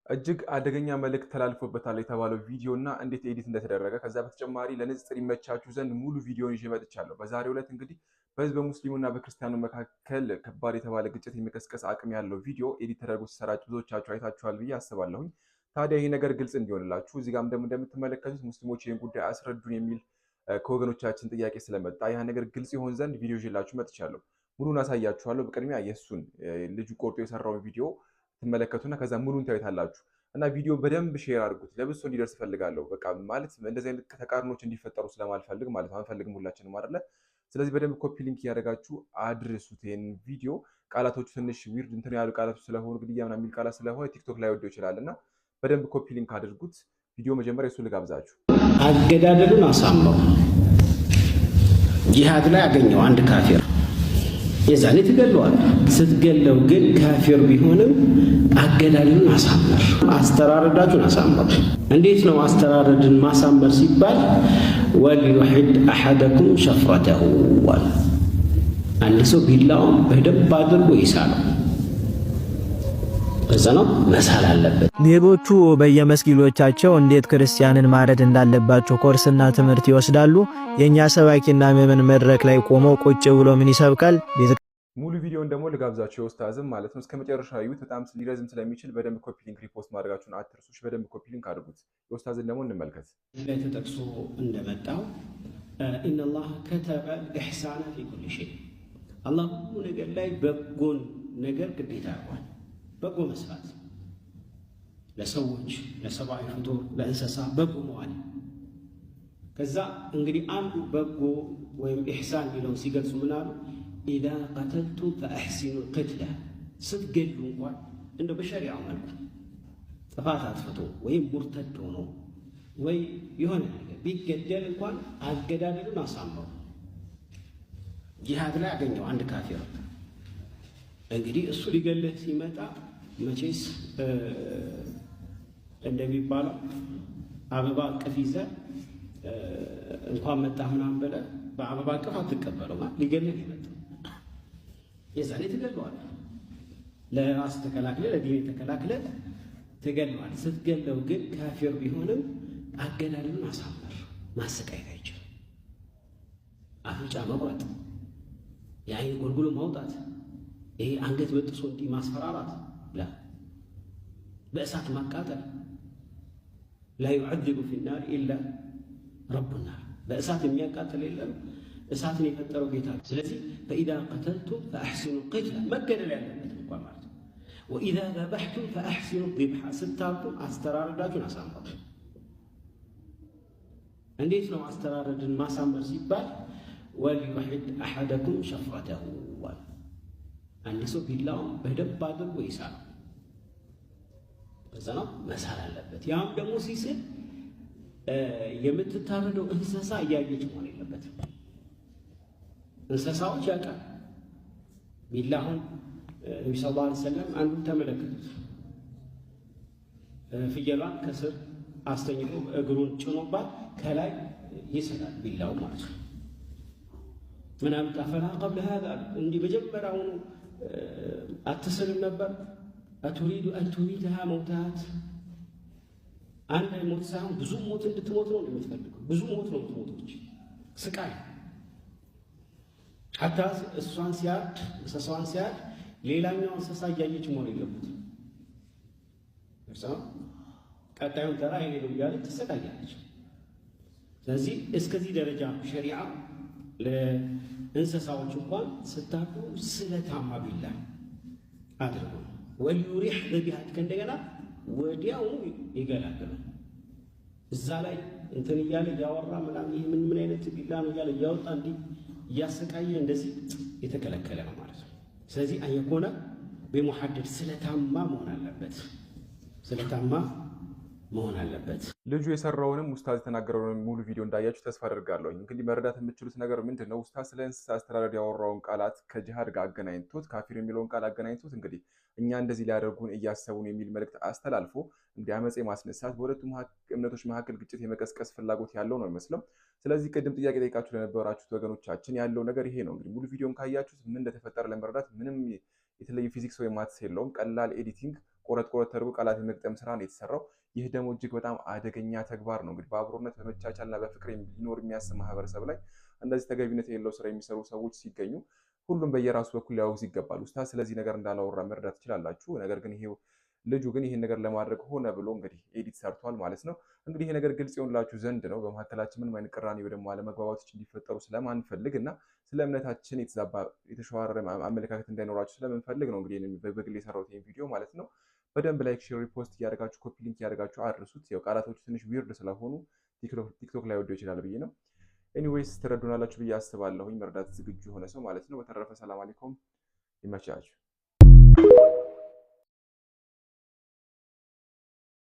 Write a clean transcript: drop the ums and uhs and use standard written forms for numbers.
እጅግ አደገኛ መልእክት ተላልፎበታል የተባለው ቪዲዮ እና እንዴት edit እንደተደረገ፣ ከዛ በተጨማሪ ለንጽጽር ይመቻችሁ ዘንድ ሙሉ ቪዲዮን ይዤ መጥቻለሁ። በዛሬው ዕለት እንግዲህ በህዝበ ሙስሊሙና በክርስቲያኑ መካከል ከባድ የተባለ ግጭት የመቀስቀስ አቅም ያለው ቪዲዮ edit ተደርጎ ሲሰራጭ ብዙዎቻችሁ አይታችኋል ብዬ አስባለሁኝ። ታዲያ ይህ ነገር ግልጽ እንዲሆንላችሁ እዚህ ጋርም ደግሞ እንደምትመለከቱት ሙስሊሞች ይህን ጉዳይ አስረዱን የሚል ከወገኖቻችን ጥያቄ ስለመጣ ያ ነገር ግልጽ ይሆን ዘንድ ቪዲዮ ይዤላችሁ መጥቻለሁ። ሙሉን አሳያችኋለሁ። በቅድሚያ የእሱን ልጁ ቆርጦ የሰራውን ቪዲዮ ትመለከቱና ከዛ ሙሉን ታዩታላችሁ። እና ቪዲዮ በደንብ share አድርጉት፣ ለብዙ ሰው እንዲደርስ እፈልጋለሁ። በቃ ማለት እንደዚህ አይነት ተቃርኖች እንዲፈጠሩ ስለማልፈልግ ማለት አንፈልግም ሁላችንም አይደለ? ስለዚህ በደንብ copy link እያደረጋችሁ አድርሱት ይሄን ቪዲዮ። ቃላቶቹ ትንሽ weird እንትን ያሉ ቃላቶች ስለሆኑ፣ ግድያ ምናምን የሚል ቃላት ስለሆነ ቲክቶክ ላይ ወደው ይችላል፣ እና በደንብ copy link አድርጉት። ቪዲዮ መጀመሪያ እሱ ልጋብዛችሁ። አገዳደሉን አሳምሩ። ጂሃድ ላይ አገኘው አንድ ካፊር፣ የዛኔ ትገለዋል። ስትገለው ግን ካፊር ቢሆንም አገዳደሉን አሳምር፣ አስተራረዳችሁን አሳምሩ። እንዴት ነው አስተራረድን ማሳመር ሲባል وليحد أحدكم شفرته፣ አንድ ሰው ቢላውን በደንብ አድርጎ ይሳለው። ከዛ ነው መሳል አለበት። ሌቦቹ በየመስጊዶቻቸው እንዴት ክርስቲያንን ማረድ እንዳለባቸው ኮርስና ትምህርት ይወስዳሉ። የኛ ሰባኪና ምዕመን መድረክ ላይ ቆመው ቁጭ ብሎ ምን ይሰብካል? ሙሉ ቪዲዮን ደግሞ ልጋብዛችሁ የኡስታዝም ማለት ነው። እስከ መጨረሻ እዩት። በጣም ሊረዝም ስለሚችል በደንብ copy link repost ማድረጋችሁን አትርሱ። በደንብ copy link አድርጉት። የኡስታዝን ደግሞ እንመልከት። ላይ ተጠቅሶ እንደመጣው إن الله كتب الإحسان في كل شيء፣ አላህ ሁሉ ነገር ላይ በጎን ነገር ግዴታ ያርጓል። በጎ መስራት ለሰዎች፣ ለሰብአዊ ፍጡር፣ ለእንስሳ በጎ መዋል። ከዛ እንግዲህ አንዱ በጎ ወይም ኢሕሳን የሚለውን ሲገልጹ ምን አሉ? إذا قتلتم فأحسنوا القتلة፣ ስትገሉ እንኳን እንደው በሸሪዓው መልኩ ጥፋት አጥፍቶ ወይም ሙርተድ ሆኖ ወይ የሆነ ነገር ቢገደል እንኳን አገዳደሉን አሳምሩ። ጂሃድ ላይ አገኘው አንድ ካፊር፣ እንግዲህ እሱ ሊገልህ ሲመጣ መቼስ እንደሚባለው አበባ እቅፍ ይዘህ እንኳን መጣህ ምናምን ብለህ በአበባ እቅፍ አትቀበለው። ሊገልህ ይመጣ፣ የዛኔ ትገለዋለህ። ለራስ ተከላክለህ፣ ለዲን ተከላክለህ ትገለዋለህ። ስትገለው ግን ካፊር ቢሆንም አገዳደሉን አሳምር። ማሰቃየት አይችልም። አፍንጫ መቁረጥ፣ የአይን ጎልጉሎ ማውጣት፣ ይሄ አንገት በጥሶ እንዲህ ማስፈራራት፣ لا፣ በእሳት ማቃጠል፣ لا يعذب في النار إلا رب النار፣ በእሳት የሚያቃጥል የለም እሳትን የፈጠረው ጌታ። ስለዚህ فإذا قتلتم فأحسنوا القتلة፣ መገደል ያለበት እንኳን ማለት ነው። وإذا ذبحتم فأحسنوا الذبحة፣ ስታርዱ አስተራረዳችሁን አሳምሩ። እንዴት ነው አስተራረድን ማሳመር ሲባል وليحد أحدكم شفرته፣ አንድ ሰው ቢላውን በደንብ አድርጎ ይሳለው። ከዛ ነው መሳል አለበት። ያም ደግሞ ሲስል የምትታረደው እንስሳ እያየች መሆን የለበትም። እንስሳዎች ያውቃል። ቢላሁን ነቢ صلى الله عليه وسلم አንዱን ተመለከቱት። ፍየሏን ከስር አስተኝቶ እግሩን ጭኖባት ከላይ ይስላል ቢላው ማለት ነው። ምናምን أفلا قبل هذا፣ እንዲህ መጀመሪያውኑ አትስልም ነበር? أتريد أن تميتها موتات፣ አንድ ሞት ሳይሆን ብዙ ሞት እንድትሞት ነው የምትፈልገው። ብዙ ሞት ነው የምትሞቶች ስቃይ። حتى እሷን ሲያርድ፣ እንስሳዋን ሲያርድ ሌላኛው እንስሳ እያየች መሆን የለበትም። ቀጣዩን ተራ የኔ ነው እያለች ትሰቃያለች። ስለዚህ እስከዚህ ደረጃ ሸሪዓ ለእንስሳዎች እንኳን ስታርዱ ስለታማ ቢላ አድርጉ። وليرح ذبيحته፣ ከእንደገና ወዲያውኑ ይገላግሉ። እዛ ላይ እንትን እያለ እያወራ ምናምን ይህ ምን ምን አይነት ቢላ ነው እያለ እያወጣ እንዲህ እያሰቃየ እንደዚህ የተከለከለ ነው ማለት ነው። ስለዚህ أن يكون بمحدد፣ ስለታማ መሆን አለበት። ስለታማ መሆን አለበት። ልጁ የሰራውንም ኡስታዝ የተናገረውን ሙሉ ቪዲዮ እንዳያችሁ ተስፋ አደርጋለሁ። እንግዲህ መረዳት የምትችሉት ነገር ምንድን ነው? ኡስታዝ ስለ እንስሳ አስተዳደር ያወራውን ቃላት ከጂሃድ ጋር አገናኝቶት፣ ካፊር የሚለውን ቃል አገናኝቶት፣ እንግዲህ እኛ እንደዚህ ሊያደርጉን እያሰቡን የሚል መልእክት አስተላልፎ እንግዲህ አመፅ የማስነሳት፣ በሁለቱ እምነቶች መካከል ግጭት የመቀስቀስ ፍላጎት ያለው ነው የሚመስለው። ስለዚህ ቅድም ጥያቄ ጠይቃችሁ ለነበራችሁት ወገኖቻችን ያለው ነገር ይሄ ነው። እንግዲህ ሙሉ ቪዲዮን ካያችሁት ምን እንደተፈጠረ ለመረዳት ምንም የተለየ ፊዚክስ ወይም maths የለውም። ቀላል editing ቆረጥ ቆረጥ ተደርጎ ቃላት የመግጠም ስራ ነው የተሰራው። ይህ ደግሞ እጅግ በጣም አደገኛ ተግባር ነው። እንግዲህ በአብሮነት በመቻቻልና በፍቅር ሊኖር የሚያስብ ማህበረሰብ ላይ እንደዚህ ተገቢነት የሌለው ስራ የሚሰሩ ሰዎች ሲገኙ ሁሉም በየራሱ በኩል ሊያወግዝ ይገባል። ኡስታዝ ስለዚህ ነገር እንዳላወራ መረዳት ትችላላችሁ። ነገር ግን ይሄው ልጁ ግን ይህን ነገር ለማድረግ ሆነ ብሎ እንግዲህ edit ሰርቷል ማለት ነው። እንግዲህ ይሄ ነገር ግልጽ ይሆንላችሁ ዘንድ ነው። በመካከላችን ምንም አይነት ቅራኔ ወይ ደግሞ አለመግባባቶች እንዲፈጠሩ ስለማንፈልግ እና ስለ እምነታችን የተዛባ የተሸዋረረ አመለካከት እንዳይኖራችሁ ስለምንፈልግ ነው እንግዲህ በግል የሰራሁት ይህን ቪዲዮ ማለት ነው። በደንብ like፣ share፣ repost እያደረጋችሁ copy link እያደረጋችሁ አድርሱት። ያው ቃላቶቹ ትንሽ weird ስለሆኑ ቲክቶክ ላይ ወደው ይችላል ብዬ ነው። Anyways ትረዱናላችሁ ብዬ አስባለሁኝ። መርዳት ዝግጁ የሆነ ሰው ማለት ነው። በተረፈ ሰላም አለይኩም፣ ይመቻችሁ።